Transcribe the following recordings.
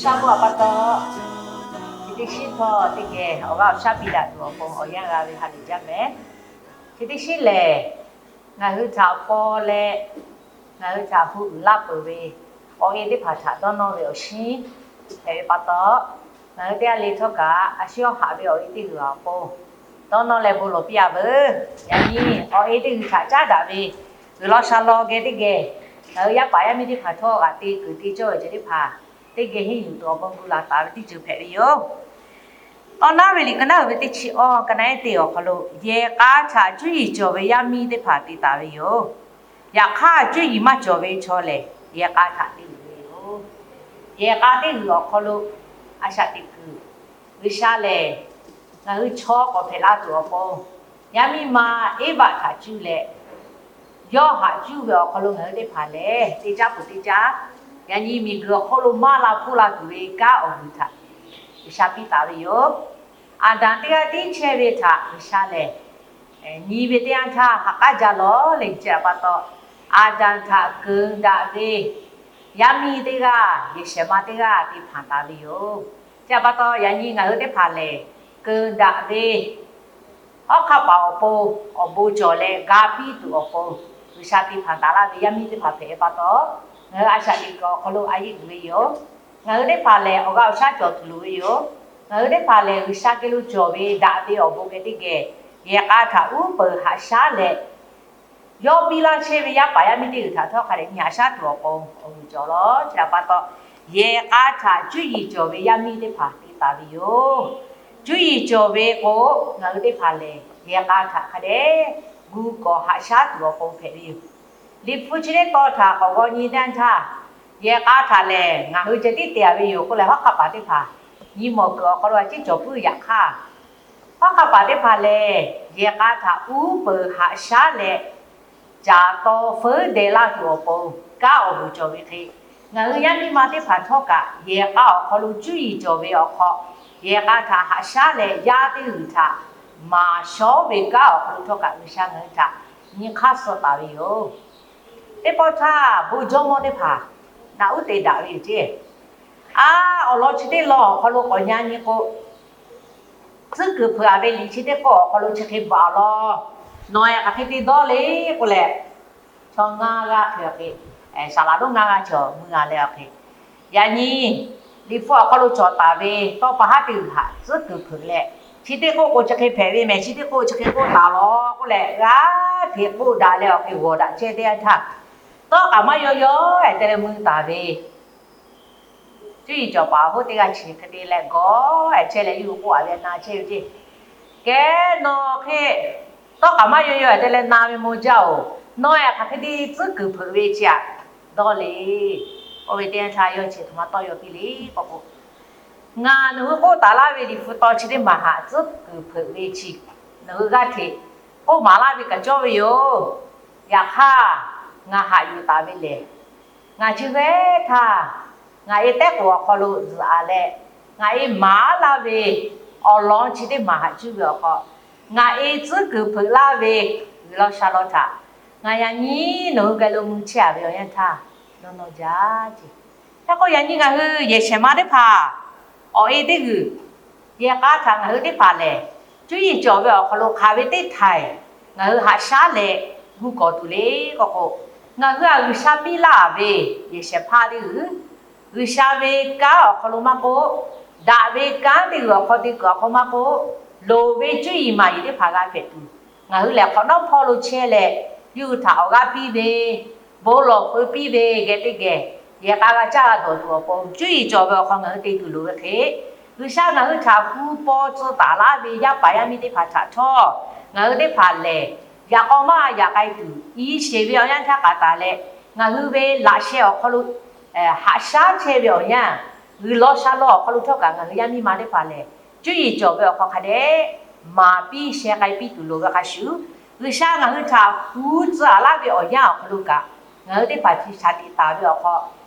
Sha k'oˆ a pa taw, chi teˇ shinˉ htawˇ teˇ geh awˬ g'aˇ awˬ shaˉ piˇ daꞈ tuˬ awˬ pon awˬ yanˇ g'a ve ha lehˬ jaˇ mehˍ. Chi teˇ shinˉ lehˬ, ngaˬ hui htaꞈ paw leh ngaˬ hui htaꞈ hu uiˍ laˇ peuˬ ve awˬ e teˇ hpaˍ htaꞈ dawˇ nawˇ ve awˬ shinˉ hpehꞈ ve pa taw, ngaˬ hui teˇ g'aˇ le htawˇ kaꞈ a shu yawˇ haꞈ ve awˬ e teˇ g'uiˬ awˬ pon dawˇ nawˇ leh bon lawˬ piˇ a veuˬ. Yaꞈ nyi awˬ e teˇ g'uiˬ htaꞈ caˉ daꞈ ve g'uiˬ law sha law geh teˇ geh, ngaˬ hui yaˇ paˍ yaˇ miˇ teˇ hpaˍ htawˇ g'aꞈ te kuiˬ te cawˇ ve ceuˬ teˇ hpaˍ teˇ geh henˇ yuˬ tuˬ awˬ pon gu laˬ taˍ ve teˇ ceuˬ hpehꞈ ve yoˬ. Tawˇ naˉ ve liꞈ ka naˉ uiˍ ve teˇ chi awˇ ka naˉ eˉ teˇ awˬ hk'aw lo, yehˬ k'a htaꞈ cuˇ yiˍ cawˬ ve yaˇ miˇ teˇ hpaˍ te taˍ ve yoˬ. Yaꞈ hk'aˇ, cuˇ yiˍ maˇ cawˬ ve chaw lehˬ, yehˬ k'a htaꞈ te yuˬ ve yoˬ. Yehˬ k'a teˇ g'uiˬ awˬ hk'aw lo a shaꞈ teꞈ kuiˬ, G'uiˬsha lehˬ ngaˬ hui chaw k'awꞈ hpehꞈ la tuˬ awˬ pon, yaˇ miˇ ma Eˇvaꞈ htaꞈ cuˇ leh, yawˇ haꞈ cuˇ ve awˬ hk'aw lo ngaˬ hui teˇ hpaˍ lehˬ, teˇ caˉ peuˬ teˇ caˉ, yaꞈ nyi miˬguiˬ awˬ hk'oˆ lo maˇ la hpuˇ la tuˬ ve kanˉ awˬ vuiˬ htaꞈ G'uiˬsha piˇ taˍ ve yoˬ. Aˍdanˍ teˇ g'aˇ tiˉ chehˇ ve htaꞈ G'uiˬsha lehˬ, nyi ve teˇ yanˇ htaˇ ha k'aˉ jaˇ lawˬ leh, nyi chehˇ a pa taw, Aˍdanˍ htaꞈ keunˍ daꞈ ve yaˇ miˇ teˇ g'aˇ, yehˬ shehˍ ma teˇ g'aˇ te hpanˍ taˍ ve yoˬ. Chi a pa taw, yaꞈ nyi ngaˬ hui teˇ hpaˍ lehˬ, keunˍ daꞈ ve hawˉ hk'aˆ paˍ awˬ pon awˬ bon cawˬ leh ga piˇ tuˬ awˬ pon, G'uiˬsha te hpanˍ taˍ laˇ ve yaˇ miˇ teˇ hpaˍ hpehꞈ ve pa taw, ngaˬ hui a shaꞈ teꞈ kuiˬ awˬ hk'aw lo a yeˆ uiˍ ve yoˬ. Ngaˬ hui teˇ hpaˍ lehˬ, awˬ g'aˇ awˬ shaˉ cawˬ tuˬ loˍ ve yoˬ. Ngaˬ hui teˇ hpaˍ lehˬ, G'uiˬsha geh lo cawˬ ve daꞈ ve awˬ bon geh teˇ geh, yehˬ k'a htaꞈ uˉ peunˍ haꞈ shaˉ leh, yawˇ piˇ laˇ chehˇ ve yaˇ paˍ yaˇ miˇ teˇ g'uiˬ htaꞈ htawˇ hk'a dehꞈ nyi haꞈ shaˉ tuˬ awˬ pon awˬ vuiˬ cawˬ lawˬ. Chi a pa taw, yehˬ k'a htaꞈ cuˇ yiˍ cawˬ ve yaˇ miˇ teˇ hpaˍ te taˍ ve yoˬ. Cuˇ yiˍ cawˬ ve k'o, ngaˬ hui teˇ hpaˍ lehˬ, yehˬ k'a htaꞈ hk'a dehꞈ gu kawꞈ haꞈ shaˉ tuˬ awˬ pon hpehꞈ ve yoˬ. Liꞈ hpu chi teˇ tawn htaꞈ k'awꞈ g'aw nyi teˇ yanˇ htaˇ, yehˬ k'a htaꞈ lehˬ ngaˬ hui ceh tiˉ te a ve yoˬ k'oˆ leh, hawˉ hk'aˆ paˍ teˇ hpaˍ nyi mawˬ kuiˬ awˬ hk'aw lo a ciˉ cawˬ puiˉ yaꞈ hk'aˇ, hawˉ hk'aˆ paˍ teˇ hpaˍ lehˬ, yehˬ k'a htaꞈ uˉ peunˍ haꞈ shaˉ leh, caˍ taw feuˉ deh laˇ tuˬ awˬ pon kanˉ awˬ vuiˬ cawˬ ve hk'e, ngaˬ hui yaˇ miˇ ma teˇ hpaˍ htawˇ kaꞈ yehˬ k'a awˬ hk'aw lo cuˇ yiˍ cawˬ ve awˬ hk'aw, yehˬ k'a htaꞈ haꞈ shaˉ leh yaˇ teˇ g'uiˬ htaꞈ maˍ shawˉ ve kanˉ awˬ hk'aw lo htawˇ kaꞈ G'uiˬsha ngaˬ hui htaꞈ nyi hk'aˇ suh taˍ ve yoˬ. Teˇ pawˆ htaˇ, bon jawˇmawˇ teˇ hpaˍ naꞈ uˉ te daꞈ ve yoˬ ceˇ. A, awˬ lawn chi teˇ lawn awˬ hk'aw lo k'awꞈ nyi nyi k'o, tcuhˉ kuiˬ hpeuꞈ a ve liꞈ chi teˇ k'oˆ awˬ hk'aw lo chi hk'e bvuhꞈ a law, nawˬ ehˉ hk'aˬ hk'e te dawˇ le k'oˆ leh, chaw ngaˇ g'aˇ hk'e awˬ hk'e, saˍ laˍ lonˉ ngaˇ g'aˇ cawˬ mui a leh awˬ hk'e, yaꞈ nyi Liꞈ hpu awˬ hk'aw lo cawˬ taˍ ve tawˇ pa haˉ teˇ g'uiˬ htaꞈ tcuhˉ kuiˬ hpeuꞈ leh, chi teˇ k'oˆ k'o chi hk'e hpehꞈ ve mehˍ, chi teˇ k'oˆ chi hk'e k'oˆ taˍ law k'oˆ leh, g'aˇ hteꞈ k'oˆ daꞈ leh awˬ hk'e g'awˬ daꞈ chehˇ teˇ yanˇ htaˇ, tawˇ k'aꞈ maˇ yaw yaw-e te leh mui taˍ ve cuˇ yiˍ cawˬ paˍ hoˉ teˇ g'aˇ chi hk'e te leh gawˬ-e chehˇ leh, yawˇ hui k'oˆ a ve na chehˇ ve ceˇ. Kehˉ, nawˬ hk'e tawˇ k'aꞈ maˇ yaw yaw-e te leh na ve maw jaˇ-oˬ. Nawˬ ehˉ hk'aˬ hk'e te tcuhˉ kuiˬ hpeuꞈ ve chi htaꞈ dawˇ le. Oˇ ve teˇ yanˇ htaˇ yawˇ chi hk'e ma tawˇ yaw piˇ le k'oˆ k'o, ngaˬ nawˬ hui k'oˆ taˍ laˇ ve Liꞈ hpu taw chi teˇ maˬ htaꞈ tcuhˉ kuiˬ hpeuꞈ ve chi nawˬ hui g'aˇ hteꞈ k'oˆ maˍ laˇ ve kaꞈ cawˇ ve yoˬ. Yaꞈ hk'aˇ, ngaˬ haꞈ yuˬ taˍ ve lehˬ, ngaˬ chi ve htaˇ ngaˬ e tehˉ k'oˍ awˬ hk'aw lo zuhꞈ a leh, ngaˬ e maˍ laˇ ve awˬ lawn chi teˇ maˬ haꞈ cuˇ ve awˬ hk'aw, ngaˬ e tcuhˉ kuiˬ hpeuꞈ laˇ ve g'uiˬ law sha law htaꞈ ngaˬ yaꞈ nyi nawˬ hui geh lo mui chehˇ a ve awˬ yanˇ htaˇ dawˇ nawˇ jaˇ ceˇ. Hk'e k'o, yaꞈ nyi ngaˬ hui yehˬ shehˍ ma teˇ hpaˍ awˬ e teˇ g'uiˬ yehˬ k'a htaꞈ ngaˬ hui teˇ hpaˍ lehˬ, cuˇ yiˍ cawˬ ve awˬ hk'aw lo hk'aˬ ve teˇ htaiˍ ngaˬ hui haꞈ shaˉ leh gu kawˬ tuˬ le k'oˆ k'o, ngaˬ hui a G'uiˬsha piˇ laˇ ve yehˬ shehˍ hpaˇ teˇ g'uiˬ, G'uiˬsha ve kanˉ awˬ hk'aw lo maˇ k'oˆ, daꞈ ve kanˉ teˇ g'uiˬ awˬ hk'aw te kuiˬ awˬ hk'aw maˇ k'oˆ, loˍ ve cuˇ yiˍ maˍ yiˍ teˇ hpaˍ g'a hpehꞈ tuˬ, ngaˬ hui lehˬ hk'awꞈ nawˉ hpawˇ lo chehˇ leh, yawˇ hui htaꞈ awˬ g'aˇ piˇ ve, bon lawˬ feu piˇ ve geh teˇ geh, yehˬ k'a g'a caˇ g'a dawˬ tuˬ awˬ pon cuˇ yiˍ cawˬ ve awˬ hk'aw ngaˬ hui te tuˬ loˍ ve hk'e, G'uiˬsha ngaˬ hui htaꞈ hu paw tcuh taˍ laˇ ve yaˇ paˍ yaˇ miˇ teˇ hpaˍ htaꞈ htawˇ, ngaˬ hui teˇ hpaˍ lehˬ, yaꞈ k'aw maˇ yaꞈ k'ai tuˬ, i sheˍ ve awˬ yanˇ htaˇ k'aꞈ taˍ leh, ngaˬ hui ve laꞈ sheh awˬ hk'aw lo haꞈ shaˉ chehˇ ve awˬ yanˇ, g'uiˬ law sha law awˬ hk'aw lo htawˇ kaꞈ ngaˬ hui yaˇ miˇ ma teˇ hpaˍ lehˬ, cuˇ yiˍ cawˬ ve awˬ hk'aw hk'a dehꞈ maˍ piˇ sheh k'ai piˇ tuˬ loˍ ve hk'a shuˍ, G'uiˬsha ngaˬ hui htaꞈ hu tcuh a laˇ ve awˬ yanˇ awˬ hk'aw lo kaꞈ, ngaˬ hui teˇ hpaˍ chi shaˍ tiꞈ taˍ ve awˬ hk'aw,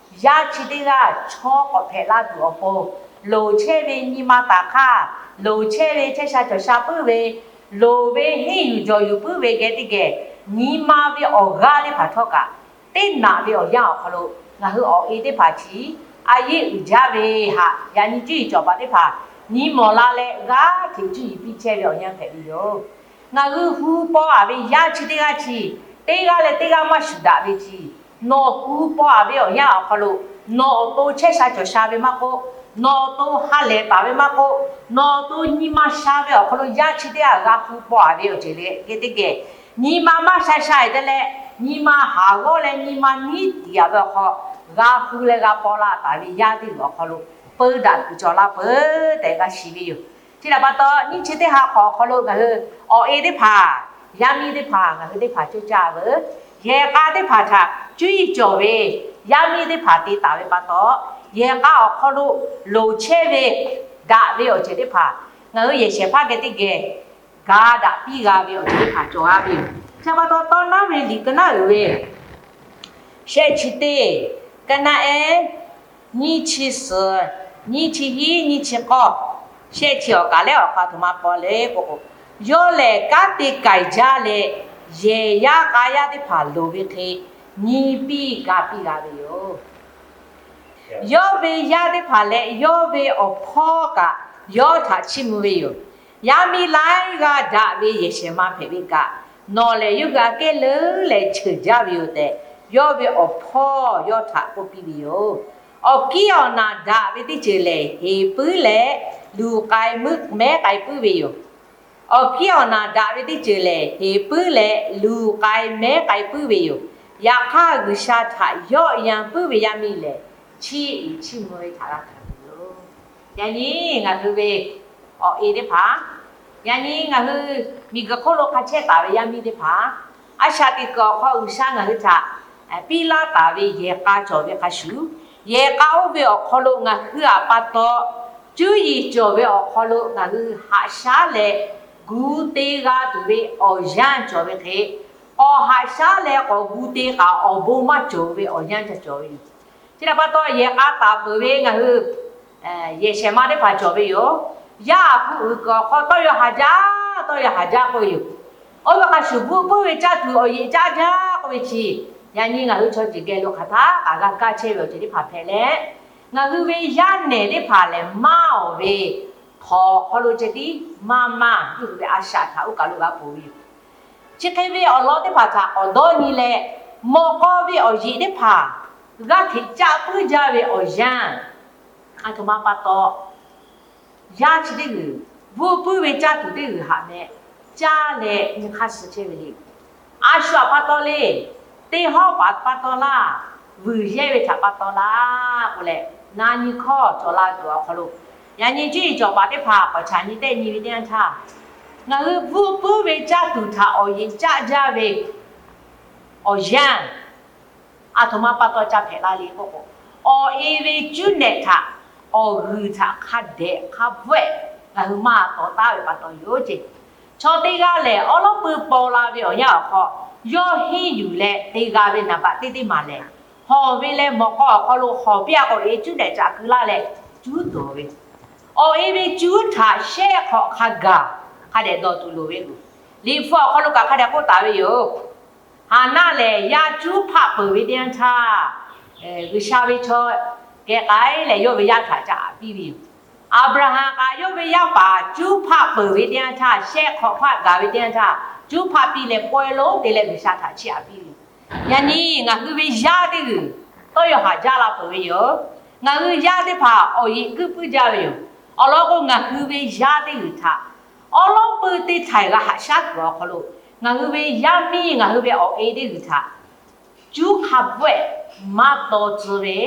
yaˇ chi teˇ g'aˇ chaw k'awꞈ hpehꞈ laˇ tuˬ awˬ pon, loˍ chehˇ ve nyi ma taˍ hk'aˇ, loˍ chehˇ ve chehˇ sha cawˬ sha puiˉ ve, loˍ ve henˇ yuˬ jawˬ yuˬ puiˉ ve geh teˇ geh, nyi ma ve awˬ g'aˇ teˇ hpaˍ htawˇ kaꞈ, teˇ naꞈ ve awˬ yanˇ awˬ hk'aw lo ngaˬ hui awˬ e teˇ hpaˍ chi a yeˇ uiˍ jaˇ ve htaꞈ yaꞈ nyi cuˇ yiˍ cawˬ paˍ teˇ hpaˍ nyi mawˬ la leh g'aˇ hteꞈ cuˇ yiˍ piˇ chehˇ ve awˬ yanˇ hpehꞈ ve yoˬ. Ngaˬ hui hu paw aˍ ve yaˇ chi teˇ g'aˇ chi, teˇ g'aˇ leh teˇ g'aˇ maˇ shuˍ daꞈ ve chi, nawˬ hu paw aˍ ve awˬ yanˇ awˬ hk'aw lo nawˬ awˬ to chehˇ sha cawˬ sha ve maˇ k'oˆ, nawˬ awˬ to ha lehˬ taˍ ve maˇ k'oˆ, nawˬ awˬ to nyi ma sha ve awˬ hk'aw lo yaˇ chi teˇ g'aˇ g'a hu paw aˍ ve awˬ ceuˬ le geh teˇ geh, nyi ma maˇ sha sha te leh, nyi ma haˍ g'awˇ leh nyi ma niˉ tiˍ aˍ ve awˬ hk'aw g'a hu leh g'a paw la taˍ ve yaˇ teˇ g'uiˬ awˬ hk'aw lo peu daꞈ kuiˬ cawˬ la peuˬ tehꞈ g'a shiˍ ve yoˬ. Chi htaꞈ pa taw, nyiˇ chi teˇ ha hk'awꞈ awˬ hk'aw lo ngaˬ hui awˬ e teˇ hpaˍ, yaˇ miˇ teˇ hpaˍ ngaˬ hui teˇ hpaˍ coˇ caˇ veuˬ. Yehˬ k'a teˇ hpaˍ htaꞈ cuˇ yiˍ cawˬ ve yaˇ miˇ teˇ hpaˍ te taˍ ve pa taw, yehˬ k'a awˬ hk'aw lo loˍ chehˇ ve daꞈ ve awˬ ceuˬ teˇ hpaˍ ngaˬ hui yehˬ shehˍ hpaˇ geh teˇ geh ga daꞈ piˇ g'a ve awˬ ceuˬ teˇ hpaˍ cawˬ g'a ve yoˬ. Chi pa taw, tawˇ naˉ ve liꞈ ka naˉ uiˍ ve shehˆ chi teˇ, ka naˉ ehˉ, nyiˇ chi suhˍ, nyiˇ chi hiˉ, nyiˇ chi k'awˇ, shehˆ chi awˬ kaˍ lehˉ awˬ hk'aw aˬ htoꞈ ma paw le k'o k'o, yawˇ lehˬ kanˉ te k'ai jaˇ leh, yehˬ yaˇ k'a yaˇ teˇ hpaˍ loˍ ve hk'e nyi piˇ ga piˇ g'a ve yoˬ. Yawˇ ve yaˇ teˇ hpaˍ leh yawˇ ve awˬ hpawˇ kaꞈ yawˇ htaꞈ chiˇ mvuh ve yoˬ. Yaˇ miˇ laiˉ g'aˇ daꞈ ve yehˬ shehˍ ma hpehꞈ ve kaꞈ, nawˬ lehˬ yawˇ hui aꞈ kehˉ leuˉ leh cheuˬ jaˇ ve yoˬ tehꞈ, yawˇ ve awˬ hpawˇ yawˇ htaꞈ k'oˆ piˇ ve yoˬ. Awˬ kiˇ awˬ naˬ daꞈ ve teˇ ceuˬ lehˬ, heˍ puiˉ leh luˬ k'ai mehˉ k'ai puiˉ ve yoˬ. Awˬ kiˇ awˬ naˬ daꞈ ve teˇ ceuˬ lehˬ, heˍ puiˉ leh luˬ k'ai mehˉ k'ai puiˉ ve yoˬ. Yaꞈ hk'aˇ, G'uiˬsha htaꞈ yawˆ yan puiˉ ve yaˇ miˇ lehˬ, chiˇ uiˍ chiˇ mvuh ve htaꞈ g'a hkanˍ ve yoˬ. Yaꞈ nyi ngaˬ hui ve awˬ e teˇ hpaˍ, yaꞈ nyi ngaˬ hui miˬguiˬ hk'oˆ lo hk'a chehˇ taˍ ve yaˇ miˇ teˇ hpaˍ, a shaꞈ teꞈ kuiˬ awˬ hk'aw G'uiˬsha ngaˬ hui htaꞈ piˇ laˇ taˍ ve yehˬ k'a cawˬ ve hk'a shuˍ, yehˬ k'a oˇ ve awˬ hk'aw lo ngaˬ hui aꞈ pa taw, cuˇ yiˍ cawˬ ve awˬ hk'aw lo ngaˬ hui haꞈ shaˉ leh gu te g'a tuˬ ve awˬ yanˇ cawˬ ve hk'e, k'awꞈ haꞈ shaˉ leh k'awꞈ gu te kaꞈ awˬ bon maˇ cawˬ ve awˬ yanˇ ca cawˬ ve yoˬ. Chi htaꞈ pa taw, yehˬ k'a taˍ peuˬ ve ngaˬ hui yehˬ shehˍ ma teˇ hpaˍ cawˬ ve yoˬ. Yaˇ aˬ hkuˇ uiˍ kuiˬ awˬ hk'aw tawˇ yaw haˍ jaˇ, tawˇ yaw haˍ jaˇ k'oˆ ve yoˬ. Oˇ ve hk'a shuˍ, bvuhˆ puiˉ ve caˇ tuˬ awˬ yeꞈ caˆ jaˇ k'oˆ ve chi, yaꞈ nyi ngaˬ hui chaw ceuˬ geh lo hk'aˬ htaˇ kaꞈ g'a kaˇ chehˇ ve awˬ ceuˬ teˇ hpaˍ hpehꞈ leh, ngaˬ hui ve yaˇ nehˬ teˇ hpaˍ lehˬ, maˇ awˬ ve htawnˍ awˬ hk'aw lo ceh tiˉ maˇ maˇ yawˇ hui ve a shaꞈ htaꞈ oˇ kaˬ lo g'a ponˬ ve yoˬ. Chi hk'e ve awˬ lawn teˇ hpaˍ htaꞈ k'awꞈ dawˇ nyi leh, mawꞈ k'aw ve awˬ yeꞈ teˇ hpaˍ g'aˇ hteꞈ caˆ puiˉ jaˇ ve awˬ yanˇ, aˬ htoꞈ ma pa taw, yaˇ chi teˇ g'uiˬ bvuhˆ puiˉ ve caˇ tuˬ teˇ g'uiˬ haꞈ meh caˇ leh nyi hk'aˇ suh chehˇ ve le. A shu aꞈ pa taw le, teˇ hawˉ paˍ pa taw laˇ, vuiˬ yehˇ ve htaꞈ pa taw laˇ k'oˆ leh, na nyi hkawˇ cawˬ la tuˬ awˬ hk'aw lo, yaꞈ nyi cuˇ yiˍ cawˬ paˍ teˇ hpaˍ k'awꞈ chaꞈ nyi tehˆ nyi ve teˇ yanˇ htaˇ, ngaˬ hui bvuhˆ puiˉ ve caˇ tuˬ htaꞈ awˬ yeꞈ caˆ jaˇ ve awˬ yanˇ, aˬ htoꞈ ma pa taw ca hpehꞈ la le k'oˆ k'o, awˬ e ve cuˉ nehˬ htaꞈ awˬ g'uiˬ htaꞈ hk'a dehꞈ hk'a bvuhˆ-ehˍ ngaˬ hui maˇ tawˍ taˉ ve pa taw yoˬ ceˇ. Chaw teˇ g'aˇ lehˬ, awˉ lawˉ pui paw la ve awˬ yanˇ awˬ hk'aw, yawˇ henˇ yuˬ leh te g'a ve naˍ baꞈ teˇ teˇ maˬ lehˬ, hawˬ ve leh mawꞈ k'aw awˬ hk'aw lo hawˬ piˇ-a k'o, awˬ e cuˉ nehˬ caꞈ keu laˇ leh cuˉ dawˬ ve, awˬ e ve cuˉ htaꞈ shehˆ hk'awꞈ hk'a gaˬ hk'a dehꞈ dawˬ tuˬ loˍ ve yoˬ. Liꞈ hpu awˬ hk'aw lo kaꞈ hk'a dehꞈ k'oˆ taˍ ve yoˬ. Haˍnaˆ lehˬ, yaˇ cuˉ hpaˆ peuˬ ve teˇ yanˇ htaˇ, G'uiˬsha ve chaw geh k'ai leh yawˇ ve yaˇ htaꞈ ca aꞈ piˇ ve yoˬ. Aˍbraˍhanˍ kaꞈ yawˇ ve yaˇ paˍ cuˉ hpaˆ peuˬ ve teˇ yanˇ htaˇ, shehˆ hk'awꞈ hpaˆ gaˬ ve teˇ yanˇ htaˇ, cuˉ hpaˆ piˇ leh pawehˇ lonˉ te leh G'uiˬsha htaꞈ chiˇ aꞈ piˇ ve yoˬ. Yaꞈ nyi ngaˬ hui ve yaˇ teˇ g'uiˬ tawˇ yaw haˍ jaˇ la peuˬ ve yoˬ. Ngaˬ hui yaˇ teˇ hpaˍ awˬ yeꞈ guiˇ puiˉ jaˇ ve yoˬ. Awˬ lawn k'o, ngaˬ hui ve yaˇ teˇ g'uiˬ htaꞈ awˉ lawˉ pui teˇ htaiˍ g'a haꞈ shaˉ kuiˬ awˬ hk'aw lo, ngaˬ hui ve yaˇ miˇ ngaˬ hui ve awˬ e teˇ g'uiˬ htaꞈ cuˉ hk'a bvuhˆ-ehˍ maˇ taw tcuh ve,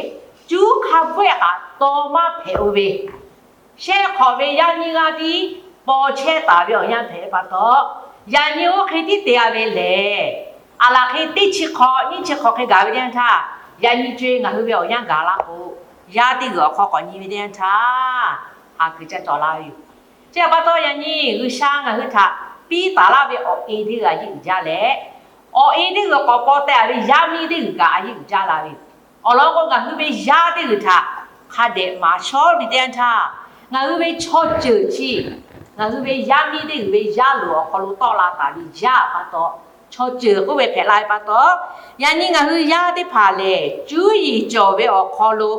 cuˉ hk'a bvuhˆ-ehˍ kaꞈ taw maˇ hpehꞈ-o ve, shehˆ hk'awꞈ ve yaˇ nyiˇ g'aˇ tiˉ paw chehˇ taˍ ve awˬ yanˇ hpehꞈ ve pa taw, yaꞈ nyi oˇ hk'e tiˉ te-a ve lehˬ, aˬ laˬ hk'e teˇ chi hk'awꞈ nyiˇ chi hk'awꞈ hk'e gaˬ ve teˇ yanˇ htaˇ, yaꞈ nyi co-e ngaˬ hui ve awˬ yanˇ gaˬ la k'o, yaˇ teˇ g'uiˬ awˬ hk'aw k'awꞈ nyi ve teˇ yanˇ htaˇ, haˍ kuiˬ ca cawˬ la ve yoˬ. Chi htaꞈ pa taw, yaꞈ nyi G'uiˬsha ngaˬ hui htaꞈ piˇ taˍ laˇ ve awˬ e teˇ g'uiˬ a yeˇ uiˍ jaˇ leh, awˬ e teˇ g'uiˬ k'awꞈ paw teh-a ve yaˇ miˇ teˇ g'uiˬ kaꞈ a yeˇ uiˍ jaˇ la ve yoˬ. Awˬ lawn k'o, ngaˬ hui ve yaˇ teˇ g'uiˬ htaꞈ hk'a dehꞈ maˍ shawˉ ve teˇ yanˇ htaˇ, ngaˬ hui ve chaw ceuˬ chi, ngaˬ hui ve yaˇ miˇ teˇ g'uiˬ ve yaˇ loˍ awˬ hk'aw lo tawˆ la taˍ ve yaˇ pa taw, chaw ceuˬ k'oˆ ve hpehꞈ la ve pa taw, yaꞈ nyi ngaˬ hui yaˇ teˇ hpaˍ lehˬ, cuˉ yiˍ cawˬ ve awˬ hk'aw lo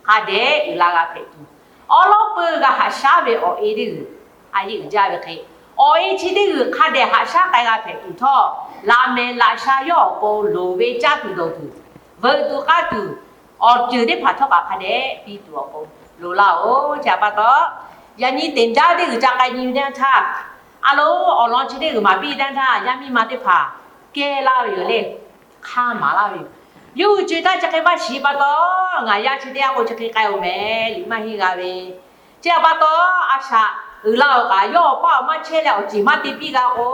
hk'a dehꞈ uiˍ la g'a hpehꞈ tuˬ, awˉ lawˉ peuˇ g'a haꞈ shaˉ ve awˬ e teˇ g'uiˬ a yeˇ uiˍ jaˇ ve hk'e, awˬ e chi teˇ g'uiˬ hk'a dehꞈ haꞈ shaˉ k'ai g'a hpehꞈ tuˬ htawˇ, laꞈ mehˍ laꞈ sha yawˇ awˬ pon loˍ ve caˇ tuˬ dawˬ tuˬ, veuꞈ tuˬ k'aˇ tuˬ, awˬ ceuˬ teˇ hpaˍ htawˇ kaꞈ hk'a dehꞈ piˇ tuˬ awˬ pon loˍ laˇ-oˬ. Chi htaꞈ pa taw, yaꞈ nyi teˍ daˇ teˇ g'uiˬ ca k'ai nyi ve teˇ yanˇ htaˇ, a lo, awˬ lawn chi teˇ g'uiˬ maˍ piˇ teˇ yanˇ htaˇ, yaˇ miˇ ma teˇ hpaˍ kehˇ laˇ ve yoˬ le. Hk'aˇ maˍ laˇ ve yoˬ. Yawˇ hui co-e htaˇ chi hk'e maˇ shiˍ pa taw, ngaˬ yaˇ chi teˇ g'aˇ k'o chi hk'e k'ai-oˬ mehˍ, liꞈ maˇ henˇ g'a ve. Chi htaꞈ pa taw, a shaꞈ uiˍ la-oˬ kaꞈ, yawˇ awˬ paˇ awˬ maˇ chehˇ leh awˬ ceˬ maˇ te piˇ g'a k'o,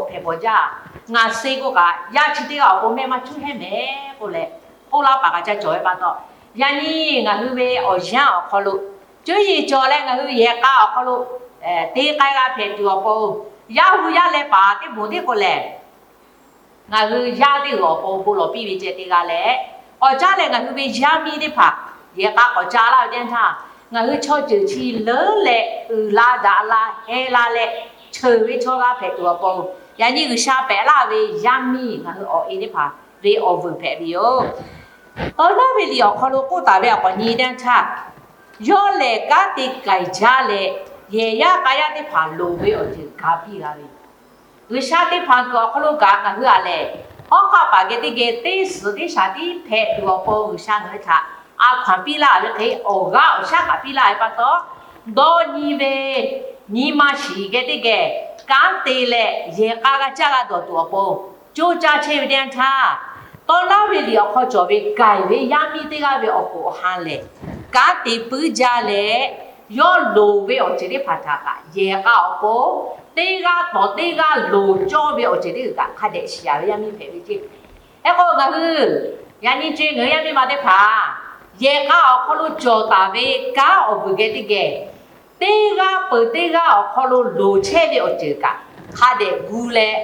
hpehꞈ bawˬ jaˇ. Ngaˬ suh k'o kaꞈ, yaˇ chi teˇ g'aˇ awˬ pon mehˆ maˇ cuˉ hehˉ mehˍ k'oˆ leh, k'oˆ laˇ paˍ kaꞈ ca cawˬ ve pa taw, yaꞈ nyi ngaˬ hui ve awˬ yanˇ awˬ hk'aw lo, cuˇ yiˍ cawˬ leh ngaˬ hui yehˬ k'a awˬ hk'aw lo te k'ai g'a hpehꞈ tuˬ awˬ pon, yaˇ hu yaˇ leh paˍ teˇ moˍ teˇ k'o lehˬ, ngaˬ hui yaˇ teˇ g'uiˬ awˬ pon bon lawˬ piˇ ve ceh te g'a leh, k'awꞈ caˉ leh ngaˬ hui ve yaˇ miˇ teˇ hpaˍ yehˬ k'a k'awꞈ ca laˇ ve teˇ yanˇ htaˇ, ngaˬ hui chaw ceuˬ chi leuˉ leh uiˍ la daꞈ la heh la leh, cheuˬ ve chaw g'a hpehꞈ tuˬ awˬ pon, yaꞈ nyi G'uiˬsha pehꞈ laˇ ve yaˇ miˇ ngaˬ hui awˬ e teˇ hpaˍ ve awˬ vuiˬ hpehꞈ ve yoˬ. Tawˇ naˉ ve liꞈ awˬ hk'aw lo k'oˆ taˍ ve awˬ k'awꞈ nyi teˇ yanˇ htaˇ, yawˇ lehˬ kanˉ te k'aiˍ jaˇ leh, yehˬ yaˇ k'a yaˇ teˇ hpaˍ loˍ ve awˬ ceuˬ ga piˇ g'a ve yoˬ. G'uiˬsha teˇ hpaˍ kuiˬ awˬ hk'aw lo kaꞈ ngaˬ hui a lehˬ, hawˉ hk'aˆ paˍ geh teˇ geh teˇ suhˍ teˇ shaˍ tiˉ hpehꞈ tuˬ awˬ pon G'uiˬsha ngaˬ hui htaꞈ a hkaw-anˬ piˇ laˇ ve hk'e, awˬ g'aˇ awˬ shaˉ kaꞈ piˇ laˇ ve pa taw, dawˇ nyi ve nyi ma shiˍ geh teˇ geh kanˉ te leh yehˬ k'a g'a caˇ g'a dawˬ tuˬ awˬ pon coˇ caˇ chehˇ ve teˇ yanˇ htaˇ, tawˇ naˉ ve liꞈ awˬ hk'aw cawˬ ve k'aiˍ ve yaˇ miˇ teˇ g'aˇ ve awˬ hoꞈ awˬ han lehˬ, kanˉ te puiˉ jaˇ leh, yawˇ loˍ ve awˬ ceuˬ teˇ hpaˍ htaꞈ kaꞈ yehˬ k'a awˬ pon teˇ g'aˇ tawˍ teˇ g'aˇ loˍ cawˇ ve awˬ ceuˬ teˇ g'uiˬ kaꞈ hk'a dehꞈ shiˍ a ve yaˇ miˇ hpehꞈ ve ceˇ. Hk'e k'o ngaˬ hui yaꞈ nyi co-e ngaˬ hui yaˇ miˇ ma teˇ hpaˍ yehˬ k'a awˬ hk'aw lo cawˬ taˍ ve kanˉ awˬ vuiˬ geh teˇ geh, teˇ g'aˇ peuˬ teˇ g'aˇ awˬ hk'aw lo loˍ chehˇ ve awˬ ceuˬ kaꞈ hk'a dehꞈ gu leh,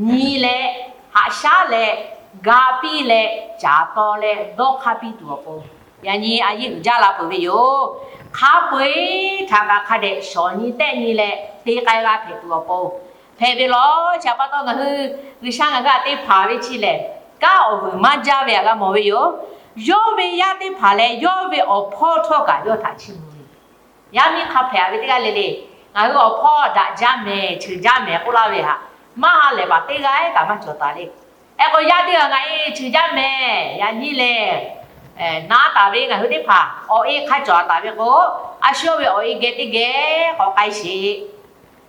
nyi leh, haꞈ shaˉ leh, ga piˇ leh, caˍ taw leh dawˇ hk'aˇ piˇ tuˬ awˬ pon, yaꞈ nyi a yeˇ uiˍ jaˇ la peuˬ ve yoˬ. Hk'a peu-eˬ htaꞈ kaꞈ hk'a dehꞈ shawˍ nyi tehˆ nyi leh te k'ai g'a hpehꞈ tuˬ awˬ pon hpehꞈ ve lawˬ. Chi htaꞈ pa taw ngaˬ hui G'uiˬsha ngaˬ hui htaꞈ te hpanˍ ve chi lehˬ, kanˉ awˬ vuiˬ maˇ jaˇ ve htaꞈ g'a mawˬ ve yoˬ. Yawˇ ve yaˇ teˇ hpaˍ leh yawˇ ve awˬ hpawˇ htawˇ kaꞈ yawˇ htaꞈ chiˇ mvuh ve yoˬ. Yaˇ miˇ hk'a hpehꞈ ve teˇ g'aˇ le le, ngaˬ hui awˬ hpawˇ daꞈ jaˇ mehˍ, ceuˬ jaˇ mehˍ k'oˆ laˇ ve htaꞈ maˇ ha lehˬ baˬ teˇ g'aˇ kaꞈ maˇ cawˬ taˍ le. Hk'e k'o yaˇ teˇ g'aˇ ngaˬ e ceuˬ jaˇ mehˍ, yaꞈ nyi lehˬ, na taˍ ve ngaˬ hui teˇ hpaˍ awˬ e hk'a cawˬ taˍ ve k'o, a shu ve awˬ e geh teˇ geh k'awꞈ k'ai sheˍ.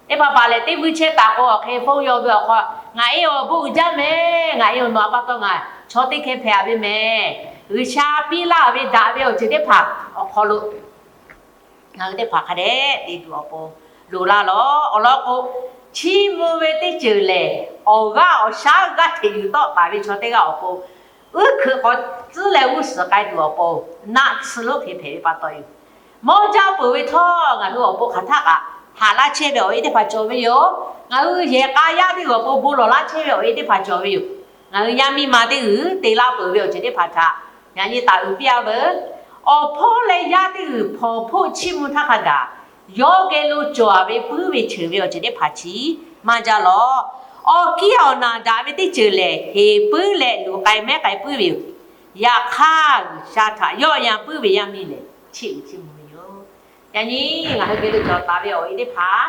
Teˇ hpaˍ hpaˍ lehˬ teˇ vuiˇ chehˇ taˍ k'o, awˬ hk'e hpoˇ yaw ve awˬ hk'aw, ngaˬ e awˬ bon uiˍ jaˇ mehˍ, ngaˬ e awˬ nawˬ a pa taw ngaˬ chaw teˇ hkeh hpehꞈ ve mehˍ, G'uiˬsha piˇ laˇ ve daꞈ ve awˬ ceuˬ teˇ hpaˍ awˬ hk'aw lo ngaˬ hui teˇ hpaˍ hk'a dehꞈ te tuˬ awˬ pon loˍ la lawˬ. Awˬ lawn k'o, chiˇ mvuh ve teˇ ceuˬ lehˬ, awˬ g'aˇ awˬ shaˉ g'aˇ hteꞈ yuˬ tawˆ taˍ ve chaw teˇ g'aˇ awˬ pon, uˉ hkeuꞈ k'awꞈ tcuhˉ leh g'uˇ suhˍ k'ai tuˬ awˬ pon, naˆ tsuhˇ lonˉ hk'e hpehꞈ ve pa taw yoˬ. Mawˇ jaˇ peuˬ ve htawˇ, ngaˬ hui awˬ pon hk'aˬ htaˆ kaꞈ haꞈ laˇ chehˇ ve awˬ e teˇ hpaˍ cawˬ ve yoˬ. Ngaˬ hui yehˬ k'a yaˇ teˇ g'uiˬ awˬ pon bon lawˬ laˇ chehˇ ve awˬ e teˇ hpaˍ cawˬ ve yoˬ. Ngaˬ hui yaˇ miˇ ma teˇ g'uiˬ te laˇ peuˬ ve awˬ ceuˬ teˇ hpaˍ htaꞈ yaꞈ nyi taˍ uiˍ piˇ-a veuˬ. Awˬ hpawˇ leh yaˇ teˇ g'uiˬ hpawnˬ hpoˆ chiˇ mvuh htaˇ hk'a gaˬ, yawˇ geh lo cawˬ-a ve puiˉ ve cheuˬ ve awˬ ceuˬ teˇ hpaˍ chi maˇ jaˇ lawˬ. Awˬ kiˇ awˬ naˬ daꞈ ve teˇ ceuˬ lehˬ, heˍ puiˉ leh luˬ k'ai mehˉ k'ai puiˉ ve yoˬ. Yaꞈ hk'aˇ, G'uiˬsha htaꞈ yawˆ yan puiˉ ve yaˇ miˇ lehˬ, chiˇ uiˍ chiˇ mvuh ve yoˬ. Yaꞈ nyi ngaˬ hui geh lo cawˬ taˍ ve awˬ e teˇ hpaˍ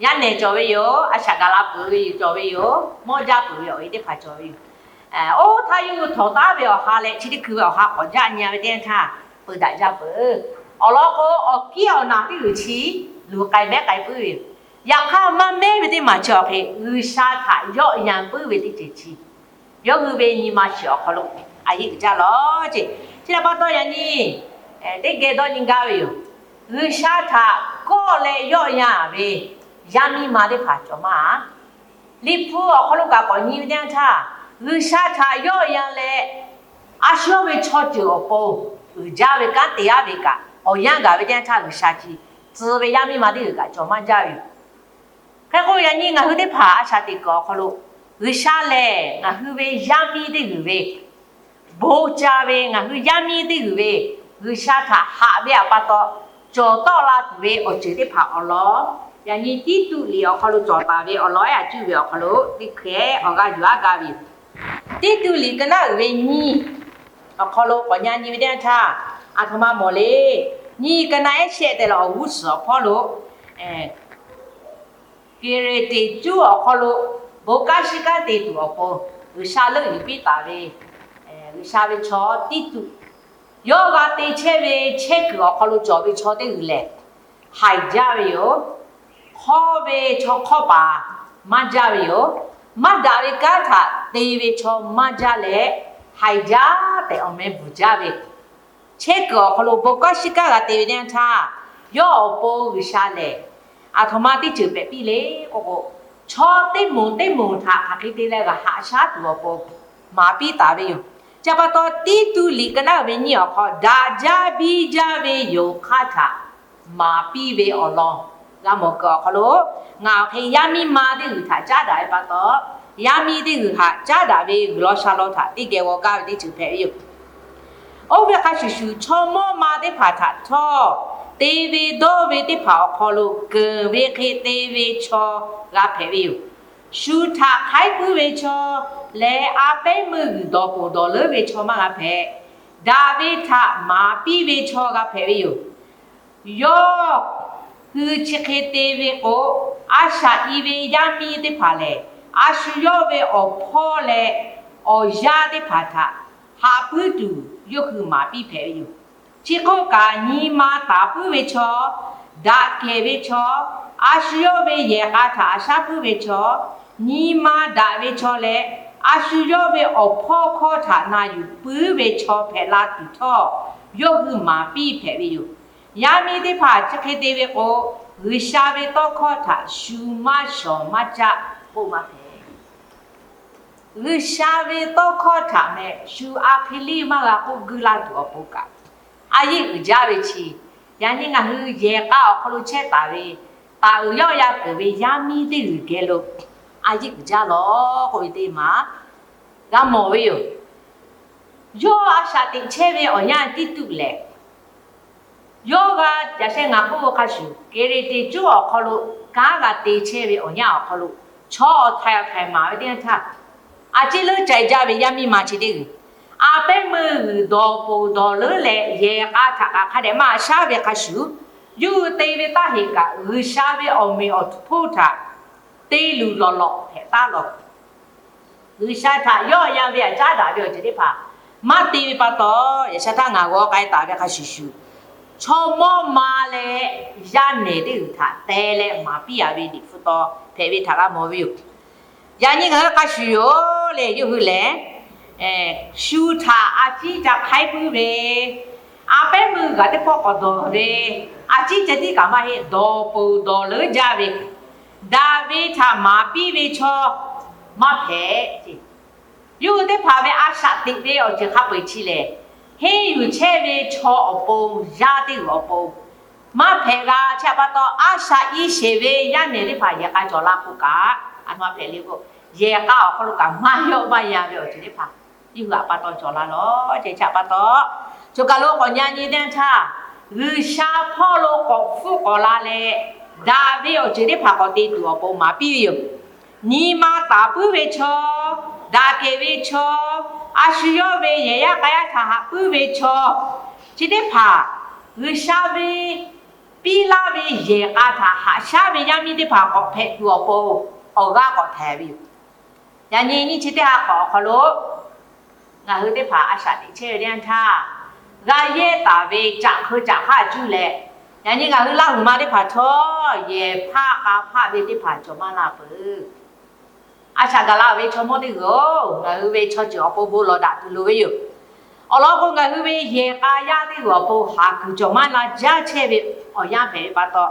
yaˇ nehˬ cawˬ ve yoˬ. A shaꞈ gaˬ la peuˬ ve yoˬ, cawˬ ve yoˬ. Mawˇ jaˇ peuˬ ve awˬ e teˇ hpaˍ cawˬ ve yoˬ. Oˇ htaˇ yawˇ hui htawnˍ taˉ ve awˬ ha leh chi teˇ hkui ve awˬ ha k'awꞈ jaˆ nyi-a ve teˇ yanˇ htaˇ, peu daꞈ jaˇ peuˬ. Awˬ lawn k'o, awˬ kiˇ awˬ naˬ teˇ g'uiˬ chi luˬ k'ai mehˉ k'ai puiˉ ve yoˬ. Yaꞈ hk'aˇ, maˇ mehˉ ve teˇ maˬ chi awˬ hk'e G'uiˬsha htaꞈ yawˆ yan puiˉ ve teˇ ceuˬ chi yawˇ hui ve nyi ma shiˍ awˬ hk'aw lo a yeˇ uiˍ jaˇ lawˬ ceˇ. Chi htaꞈ pa taw yaꞈ nyi teˇ geh dawˇ nyi gaˇ ve yoˬ. G'uiˬsha htaꞈ kawˆ leh yawˆ yan ve yaˇ miˇ ma teˇ hpaˍ cawˬ maˇ. Liꞈ hpu awˬ hk'aw lo kaꞈ k'awꞈ nyi ve teˇ yanˇ htaˇ, G'uiˬsha htaꞈ yawˆ yan leh, a shu ve chaw ceuˬ awˬ pon uiˍ jaˇ ve kanˉ te-a ve kaꞈ, awˬ yanˇ gaˬ ve teˇ yanˇ htaˇ G'uiˬsha chi tcuh ve yaˇ miˇ ma teˇ g'uiˬ kaꞈ cawˬ maˇ jaˇ ve yoˬ. Hk'e k'o, yaꞈ nyi ngaˬ hui teˇ hpaˍ a shaꞈ teꞈ kuiˬ awˬ hk'aw lo, G'uiˬsha lehˬ ngaˬ hui ve yaˇ miˇ teˇ g'uiˬ ve bon ca ve, ngaˬ hui yaˇ miˇ teˇ g'uiˬ ve G'uiˬsha htaꞈ haꞈ ve awˬ pa taw cawˬ tawˆ la tuˬ ve awˬ ceuˬ teˇ hpaˍ awˬ lawn, yaꞈ nyi Tiˇtuˆ liꞈ awˬ hk'aw lo cawˬ taˍ ve awˬ lawn ehˉ a cuˇ ve awˬ hk'aw lo teˇ hkeh awˬ g'aˇ yuˬ aˉ gaˇ ve yoˬ. Tiˇtuˆ liꞈ ka naˉ uiˍ ve nyiˇ awˬ hk'aw lo k'awꞈ nyi nyi ve teˇ yanˇ htaˇ, aˬ htoꞈ ma mawˬ le. Nyiˇ ka naˆ ehˉ shehˆ tehꞈ leh awˬ g'uˇ suhˍ awˬ hpawˇ lo Keˍreˍteˍ cuˉ awˬ hk'aw lo bon kanˉ shiˉ kanˉ te tuˬ awˬ pon G'uiˬsha leuˆ yuˬ piˇ taˍ ve G'uiˬsha ve chaw Tiˇtuꞈ, yawˇ g'a te chehˇ ve chehˇ kuiˬ awˬ hk'aw lo cawˬ ve chaw teˇ g'uiˬ lehˬ, haiˬ jaˇ ve yoˬ. Hk'awˇ ve chaw hk'awˇ paˍ maˇ jaˇ ve yoˬ. Maˇ daꞈ ve kanˉ htaꞈ te ve chaw maˇ jaˇ leh, haiˬ jaˇ tehꞈ awˬ meh bvuhˬ jaˇ ve, chehˇ kuiˬ awˬ hk'aw lo bon kanˉ shiˉ kanˉ g'a te ve teˇ yanˇ htaˇ, yawˇ awˬ pon G'uiˬsha lehˬ aˬ htoꞈ ma teˇ ceuˬ pehꞈ piˇ le k'oˆ k'o, chaw teˇ moˍ teˇ moˍ htaꞈ hk'aˬ hk'e te leh g'a haꞈ shaˉ tuˬ awˬ pon maˍ piˇ taˍ ve yoˬ. Chi pa taw, Tiˇtuꞈ liꞈ ka naˆ ve nyiˇ awˬ hk'aw daꞈ jaˇ biˇ jaˇ ve yoˬ hk'aˇ htaꞈ maˍ piˇ ve awˬ lawn g'a mawˬ kuiˬ awˬ hk'aw lo, ngaˬ awˬ hk'e yaˇ miˇ ma teˇ g'uiˬ htaꞈ caˉ daꞈ ve pa taw, yaˇ miˇ teˇ g'uiˬ htaꞈ caˉ daꞈ ve g'uiˬ law sha law htaꞈ teˇ geh g'aw gaˇ ve teˇ ceuˬ hpehꞈ ve yoˬ. Oˇ ve hk'a shuˍ shuˍ, chaw mawˇ ma teˇ hpaˍ htaꞈ htawˇ, te ve dawˇ ve teˇ hpaˍ awˬ hk'aw lo keunˍ ve hk'e te ve chaw g'a hpehꞈ ve yoˬ. Shu htaꞈ hk'aiˉ puiˉ ve chaw leh, a pehˉ meuˇ g'uiˬ dawˬ ponˬ dawˬ leuˉ ve chaw maˇ g'a hpehꞈ. Daꞈ ve htaꞈ maˍ piˇ ve chaw g'a hpehꞈ ve yoˬ. Yawˇ hui chi hk'e te ve k'o, a shaꞈ i ve yaˇ miˇ teˇ hpaˍ lehˬ, a shu yawˇ ve awˬ hpawˇ leh awˬ yaˇ teˇ hpaˍ htaꞈ haꞈ puiˉ tuˬ yawˇ hui maˍ piˇ hpehꞈ ve yoˬ. Chi hk'oˆ kaꞈ, nyi ma taˍ puiˉ ve chaw, daꞈ kehˬ ve chaw, a shu yawˇ ve yehˬ k'a htaꞈ haꞈ shaˉ puiˉ ve chaw, nyi ma daꞈ ve chaw leh, a shu yawˇ ve awˬ hpawˇ hkawˇ htaꞈ na yuˬ puiˉ ve chaw hpehꞈ la tuˬ htawˇ, yawˇ hui maˍ piˇ hpehꞈ ve yoˬ. Yaˇ miˇ teˇ hpaˍ chi hk'e te ve k'o, G'uiˬsha ve tawˇ hkawˇ htaꞈ shu maˇ shawˍ maˇ caˆ k'oˆ maˇ hpehꞈ. G'uiˬsha ve tawˇ hkawˇ htaꞈ meh shu a hk'e liˇ maˇ g'a k'oˆ guiˇ laˇ tuˬ awˬ pon kaꞈ, a yeˆ uiˍ jaˇ ve chi, yaꞈ nyi ngaˬ hui yehˬ k'a awˬ hk'aw lo chehˇ taˍ ve, taˍ uiˍ yawˆ yan keunˍ ve yaˇ miˇ teˇ g'uiˬ geh lo a yeˆ uiˍ jaˇ lawˬ k'oˆ ve teˇ maˬ g'a mawˬ ve yoˬ. Yawˇ a shaꞈ teꞈ chehˇ ve awˬ yanˇ Tiˇtuꞈ lehˬ, yawˇ g'a yaꞈ sheh ngaˬ k'oˆ ve hk'a shuˍ, Keˍreˍteˍ cuˉ awˬ hk'aw lo kanˉ g'a te chehˇ ve awˬ yanˇ awˬ hk'aw lo, chaw awˬ htaiˍ awˬ htaiˍ maˍ ve teˇ yanˇ htaˇ, a ciˉ leuˉ ca jaˇ ve yaˇ miˇ ma chi teˇ g'uiˬ, a pehˉ meuˇ g'uiˬ dawˬ ponˬ dawˬ leuˉ leh yehˬ k'a htaꞈ kaꞈ hk'a dehꞈ maˇ shaˉ ve hk'a shuˍ, yawˇ hui te ve taˇ heꞈ kaꞈ G'uiˬsha ve awˬ meꞈ awˬ hponˇ htaꞈ te luˬ lawˬ lawꞈ hpehꞈ taˉ lawˬ. G'uiˬsha htaꞈ yawˆ yan ve htaꞈ caˉ daꞈ ve awˬ ceuˬ teˇ hpaˍ maˇ te ve pa taw, yaꞈ sheh htaˇ ngaˬ g'aw k'ai taˍ ve hk'a shuˍ shuˍ, chaw mawˇ ma leh yaˇ nehˬ teˇ g'uiˬ htaꞈ te leh maˍ piˇ a ve Liꞈ hpu taw hpehꞈ ve htaꞈ g'a mawˬ ve yoˬ. Yaꞈ nyi ngaˬ hui hk'a shuˍ yoˬ le, yawˇ hui lehˬ shu htaꞈ a ciˉ ca hk'aiˉ puiˉ ve, a pehˉ meuˇ g'uiˬ teˇ pawˆ k'awꞈ dawˬ ve, a ciˉ ceh tiˉ kaꞈ maˇ heˆ, dawˬ ponˬ dawˬ leuˉ jaˇ ve, daꞈ ve htaꞈ maˍ piˇ ve chaw maˇ hpehꞈ ce. Yawˇ hui teˇ hpaˍ ve a shaꞈ teꞈ ve awˬ ceuˬ hk'a peu-eˬ chi lehˬ, henˇ yuˬ chehˇ ve chaw awˬ pon, yaˇ teˇ g'uiˬ awˬ pon maˇ hpehꞈ g'a. Chi htaꞈ pa taw, a shaꞈ i sheˍ ve yaˇ nehˬ teˇ hpaˍ yehˬ k'a cawˬ la k'o kaꞈ, a htoꞈ ma hpehꞈ le k'o, yehˬ k'a awˬ hk'aw lo kaꞈ maˇ yawˆ maˇ yan ve awˬ ceuˬ teˇ hpaˍ yawˇ hui htaꞈ pa taw cawˬ la lawˬ ce. Chi htaꞈ pa taw, choˬ kaˬ lo k'awꞈ nyi nyi teˇ yanˇ htaˇ, G'uiˬsha hpawˇ lo k'awꞈ hpfuhˆ k'awꞈ la leh, daꞈ ve awˬ ceuˬ teˇ hpaˍ k'awꞈ te tuˬ awˬ pon maˍ piˇ ve yoˬ. Nyi ma taˍ puiˉ ve chaw, daꞈ kehˬ ve chaw, a shu yawˇ ve yehˬ yaˇ k'a yaˇ htaꞈ haꞈ puiˉ ve chaw, chi teˇ hpaˍ G'uiˬsha ve piˇ laˇ ve yehˬ k'a htaꞈ haꞈ shaˉ ve yaˇ miˇ teˇ hpaˍ k'awꞈ hpehꞈ tuˬ awˬ pon awˬ g'aˇ k'awꞈ htaiˍ ve yoˬ. Yaꞈ nyi nyiˇ chi teˇ ha hk'awꞈ awˬ hk'aw lo ngaˬ hui teˇ hpaˍ a shaꞈ teꞈ chehˇ ve teˇ yanˇ htaˇ, g'a yehˇ taˍ ve caꞈ hk'eu caꞈ hk'aˇ cuˇ leh, yaꞈ nyi ngaˬ hui Laˇ huˍ ma teˇ hpaˍ htawˇ yehˬ hpaˇ k'a hpaˆ ve teˇ hpaˍ cawˬ maˇ la peuˬ. A shaꞈ gaˬ la ve chaw mawˇ teˇ g'uiˬ-oˬ, ngaˬ hui ve chaw ceuˬ awˬ pon bon lawˬ daꞈ tuˬ loˍ ve yoˬ. Awˬ lawn k'o, ngaˬ hui ve yehˬ k'a yaˇ teˇ g'uiˬ awˬ pon haˍ kuiˬ cawˬ maˇ la jaˇ chehˇ ve awˬ yanˇ hpehꞈ ve pa taw,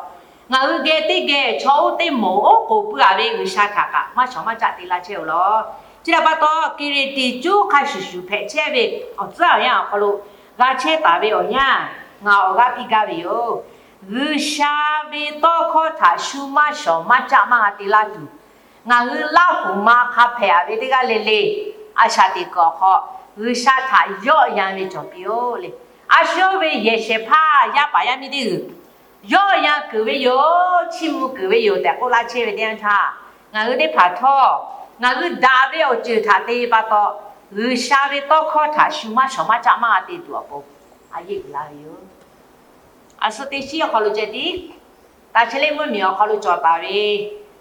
ngaˬ hui geh teˇ geh chaw oˇ teˇ moˍ oˉ k'oˍ pui a ve G'uiˬsha htaꞈ kaꞈ maˇ shawˍ maˇ caˆ te laˇ chehˇ-oˬ lawˬ. Chi htaꞈ pa taw, Keˍreˍteˍ cuˉ hk'a shuˍ shuˍ hpehꞈ chehˇ ve awˬ tcuhˉ awˬ yanˇ awˬ hk'aw lo g'a chehˇ taˍ ve awˬ yanˇ, ngaˬ awˬ g'aˇ piˇ gaˇ ve yoˬ. G'uiˬsha ve tawˇ hkawˇ htaꞈ shu maˇ shawˍ maˇ caˆ maˇ g'a te laˇ tuˬ, ngaˬ hui Laˇ huˍ ma hk'a hpehꞈ a ve teˇ g'aˇ le le, a shaꞈ teꞈ kuiˬ awˬ hk'aw G'uiˬsha htaꞈ yawˆ yan ve cawˬ piˇ-oˬ le. A shu ve yehˬ shehˍ hpaˇ yaˇ paˍ yaˇ miˇ teˇ g'uiˬ yawˆ yan keunˍ ve yoˬ, chiˇ mvuh keunˍ ve yoˬ tehꞈ k'oˆ laˇ chehˇ ve teˇ yanˇ htaˇ, ngaˬ hui teˇ hpaˍ htawˇ ngaˬ hui daꞈ ve awˬ ceuˬ htaꞈ te pa taw, G'uiˬsha ve tawˇ hkawˇ htaꞈ shu maˇ shawˍ maˇ caˆ maˇ g'a te tuˬ awˬ pon a yeˆ uiˍ la ve yoˬ. A shu teˇ shiˉ awˬ hk'aw lo ceh tiˉ, taˇ chi lehˬ mvuhˇmiˬ awˬ hk'aw lo cawˬ taˍ ve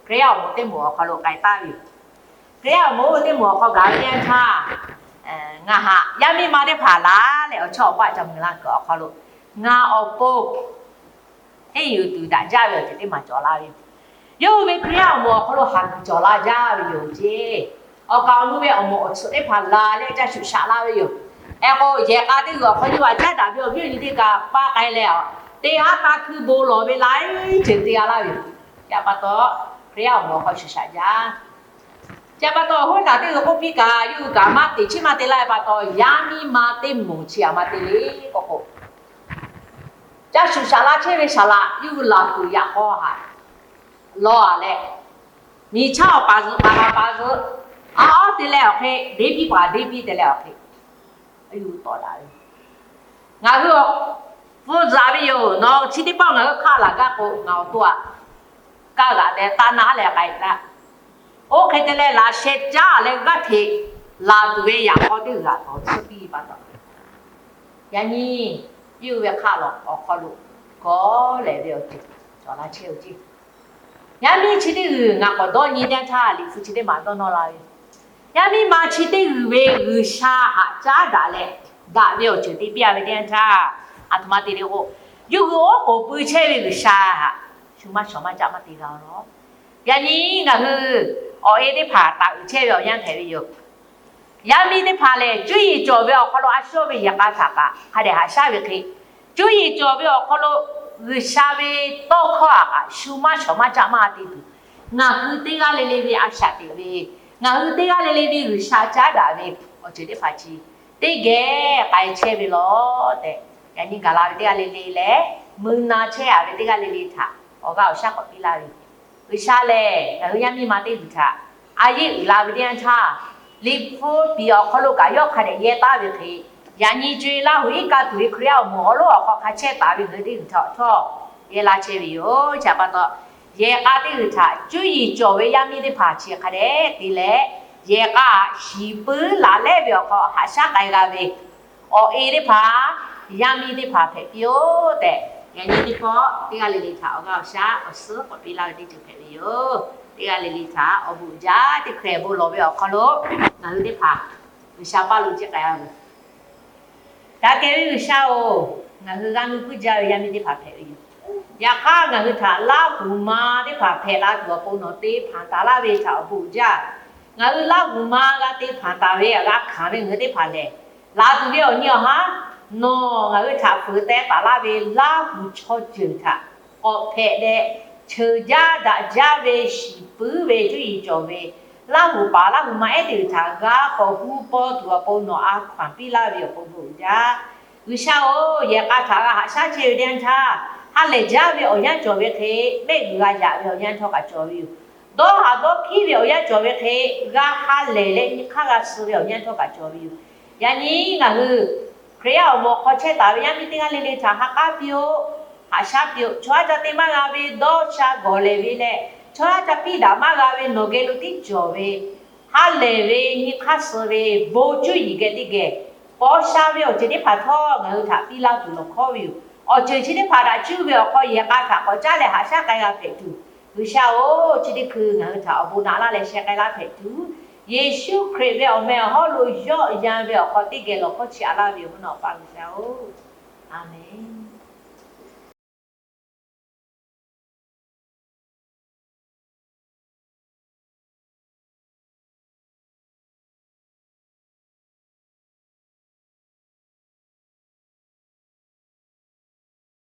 Hkriꞈ yaˇ awˬ moˍ teˇ moˍ awˬ hk'aw lo k'ai taˍ ve yoˬ. Hkriꞈ yaˇ awˬ moˍ teˇ moˍ awˬ hk'aw gaˬ ve teˇ yanˇ htaˇ, ngaˬ haꞈ yaˇ miˇ ma teˇ hpaˍ laˬ leh awˬ chawˇ awˬ paˆ ca mui laˇ kuiˬ awˬ hk'aw lo, ngaˬ awˬ pon henˇ yuˬ tuˬ daꞈ jaˇ ve awˬ ceuˬ teˇ maˬ cawˬ la ve yoˬ. Yawˇ hui ve Hkriꞈ yaˇ awˬ moˍ awˬ hk'aw lo haˍ kuiˬ cawˬ la jaˇ ve yoˬ ceˇ. Awˬ kaˍ awˬ nu ve awˬ moˍ awˬ tsuhꞈ teˇ hpaˍ laˬ leh ca shuˍ shaꞈ la ve yoˬ. Hk'e k'o, yehˬ k'a teˇ g'uiˬ awˬ hk'aw yawˇ htaꞈ caˉ daꞈ ve awˬ viˉ awˬ nyi teˇ kaꞈ paˇ k'ai leh, teˇ haˉ taˇ hkuiˇ bon lawˬ ve laiˉ ceuˬ te g'a laˇ ve yoˬ. Chi pa taw, Hkriꞈ yaˇ awˬ moˍ awˬ hk'aw shuˍ shaꞈ jaˇ. Chi pa taw, awˬ hoˉ naˬ teˇ g'uiˬ k'oˆ piˇ kaꞈ, yawˇ hui kaꞈ maˇ te chiˉ maˇ te laˇ ve pa taw, yaˇ miˇ ma teˇ moˍ chi aꞈ maˇ te le k'oˆ k'o, ca shuˍ shaꞈ la chehˇ ve saˍ laꞈ yawˇ hui laˬ tuˬ yaꞈ k'aw haꞈ lawˬ a leh, miˬ chaˇ awˬ paˍ zuhꞈ paˍ paˍ zuhꞈ, a awˉ te leh awˬ hk'e, deˇ piˇ paˍ deˇ piˇ te leh awˬ hk'e, a yuˬ tawˍ daꞈ ve. Ngaˬ hui awˬ pfuhˇ zaꞈ ve yoˬ. Nawˬ chi teˇ pawˆ ngaˬ hui hk'aˆ laˬ gaˇ k'o, ngaˬ awˬ to aꞈ kaˇ g'aꞈ tehꞈ taˇ naˉ leh k'ai laˇ. Oˇ hk'e te leh laꞈ sheh caˉ leh g'aˇ hteꞈ laˬ tuˬ ve yaꞈ k'aw teˇ g'aꞈ tawˍ tsuhˇ piˇ pa taw, yaꞈ nyi yawˇ hui ve hk'aˆ lawˬ awˬ hk'aw lo kawˉ lehˬ ve awˬ ceuˬ cawˬ la chehˇ ve ceˇ. Yaˇ miˇ chi teˇ g'uiˬ ngaˬ k'awꞈ dawˇ nyi teˇ yanˇ htaˇ, Liꞈ hpu chi teˇ maˬ dawˇ nawˇ la ve, yaˇ miˇ ma chi teˇ g'uiˬ ve G'uiˬsha haꞈ caˉ daꞈ leh, daꞈ ve awˬ ceuˬ te piˇ a ve teˇ yanˇ htaˇ, aˬ htoꞈ ma te le k'o, yawˇ hui oˉ k'oˍ pui chehˇ ve G'uiˬsha haꞈ shu maˇ shawˍ maˇ caˆ maˇ te g'a lawˬ. Yaꞈ nyi ngaˬ hui awˬ e teˇ hpaˍ taˍ uiˍ chehˇ ve awˬ yanˇ hpehꞈ ve yoˬ. Yaˇ miˇ teˇ hpaˍ lehˬ, cuˇ yiˍ cawˬ ve awˬ hk'aw lo a shawˇ ve yehˬ k'a htaꞈ kaꞈ hk'a dehꞈ haꞈ shaˉ ve hk'e, cuˇ yiˍ cawˬ ve awˬ hk'aw lo G'uiˬsha ve tawˇ hkawˇ htaꞈ kaꞈ shu maˇ shawˍ maˇ caˆ maˇ te tuˬ, ngaˬ hui teˇ g'aˇ le le ve a shaꞈ teꞈ ve, ngaˬ hui teˇ g'aˇ le le ve G'uiˬsha caˉ daꞈ ve awˬ ceuˬ teˇ hpaˍ chi teˇ geh k'ai chehˇ ve lawˬ tehꞈ, yaꞈ nyi gaˬ la ve teˇ g'aˇ le le leh, mui na chehˇ a ve teˇ g'aˇ le le htaꞈ awˬ g'aˇ awˬ shaˉ k'awꞈ piˇ laˇ ve yoˬ. G'uiˬsha lehˬ, ngaˬ hui yaˇ miˇ ma teˇ g'uiˬ htaꞈ a yeˆ uiˍ la ve teˇ yanˇ htaˇ, Liꞈ hpu piˍ awˬ hk'aw lo kaꞈ yawˇ hk'a dehꞈ yehˇ taˍ ve hk'e, yaꞈ nyi co e Laˇhuˍ iˉ kaˆ tuˬ ve Hkriꞈ yaˇ awˬ moˍ awˬ lonˉ awˬ hk'aw hk'a chehˇ taˍ ve ngaˬ hui teˇ g'uiˬ htaꞈ awˬ chawˇ yehˇ laˇ chehˇ ve yoˬ. Chi pa taw, yehˬ k'a teˇ g'uiˬ htaꞈ cuˇ yiˍ cawˬ ve yaˇ miˇ teˇ hpaˍ chi hk'a dehꞈ te leh, yehˬ k'a shiˍ puiˉ laꞈ lehˉ ve awˬ hk'aw haꞈ shaˉ k'ai g'a ve awˬ e teˇ hpaˍ, yaˇ miˇ teˇ hpaˍ hpehꞈ piˇ-oˆ tehꞈ, yaꞈ nyi teˇ pawˆ teˇ g'aˇ le le htaꞈ awˬ g'aˇ awˬ shaˉ awˬ suhˉ k'awꞈ piˇ laˇ ve teˇ ceuˬ hpehꞈ ve yoˬ. Teˇ g'aˇ le le htaꞈ awˬ bon jaˇ teˇ hkeh bon lawˬ ve awˬ hk'aw lo ngaˬ hui teˇ hpaˍ G'uiˬsha paˇ lo jiˆ k'ai a ve Daꞈ kehˬ ve G'uiˬsha-oˬ, ngaˬ hui g'aˇ nuˇ puiˉ jaˇ ve yaˇ miˇ teˇ hpaˍ hpehꞈ ve yoˬ. Yaꞈ hk'aˇ, ngaˬ hui htaꞈ Laˇhuˍ ma teˇ hpaˍ hpehꞈ la tuˬ awˬ pon nawˬ te hpanˍ taˍ laˇ ve htaꞈ awˬ bon uiˍ jaˇ. Ngaˬ hui Laˇhuˍ ma g'a te hpanˍ taˍ ve g'a hkanˍ ve ngaˬ hui teˇ hpaˍ lehˬ, laˬ tuˬ ve awˬ nyi awˬ haˉ nawˬ ngaˬ hui htaꞈ fuiˍ teh taˍ laˇ ve Laˇhuˍ chaw ceuˬ htaꞈ k'awꞈ hpehꞈ leh, cheuˬ jaˇ daꞈ jaˇ ve shiˍ puiˉ ve cuˇ yiˍ cawˬ ve Laˇhuˍ paˍ Laˇhuˍ ma ehˉ teˇ g'uiˬ htaꞈ g'a k'awꞈ hu paw tuˬ awˬ pon nawˬ a hkanˍ piˇ laˇ ve awˬ pon bon uiˍ jaˇ. G'uiˬsha-oˬ, yehˬ k'a htaꞈ g'a haꞈ shaˉ chehˇ ve teˇ yanˇ htaˇ, ha lehˬ jaˇ ve awˬ yanˇ cawˬ ve hk'e, mehˆ g'uiˬ g'a yaꞈ ve awˬ yanˇ htawˇ kaꞈ cawˬ ve yoˬ. Dawˇ haˍ dawˇ hkiˉ ve awˬ yanˇ cawˬ ve hk'e, g'a ha lehˬ leh nyi hk'aˇ g'a suh ve awˬ yanˇ htawˇ kaꞈ cawˬ ve yoˬ. Yaꞈ nyi ngaˬ hui Hkriꞈ yaˇ awˬ moˍ hk'aw chehˇ taˍ ve yaˇ miˇ teˇ g'aˇ le le htaꞈ ha k'aˉ piˇ-oˆ. Haꞈ shaˉ piˇ-oˆ. Chaw haˉ ca te maˇ g'a ve dawˇ sha gawˬ lehˬ ve leh, chaw haˉ ca piˇ daꞈ maˇ g'a ve nawˬ geh lo tiˉ cawˬ ve, ha lehˬ ve, nyi hk'aˇ suh ve, bon cuˇ yiˍ geh teˇ geh paw sha ve awˬ ceuˬ teˇ hpaˍ htawˇ ngaˬ hui htaꞈ piˇ laˇ tuˬ lawˬ hkawˉ ve yoˬ. Awˬ ceuˬ chi teˇ hpaˍ htaꞈ cuˇ ve awˬ hk'aw yehˬ k'a htaꞈ k'awꞈ caˉ leh haꞈ shaˉ k'ai g'a hpehꞈ tuˬ, G'uiˬsha-oˬ, chi teˇ hkui ngaˬ hui htaꞈ awˬ bon naꞈ laˇ leh sheh k'ai laˇ hpehꞈ tuˬ, Yeˍsuˆ Hkriꞈ ve awˬ meh awˬ hawˉ lo yawˆ yan ve awˬ hk'aw teˇ geh lawˬ hkawˉ chiˇ aꞈ laˇ ve yoˬ. Mvuhˇ naw pa G'uiˬsha-oˬ, a menˬ.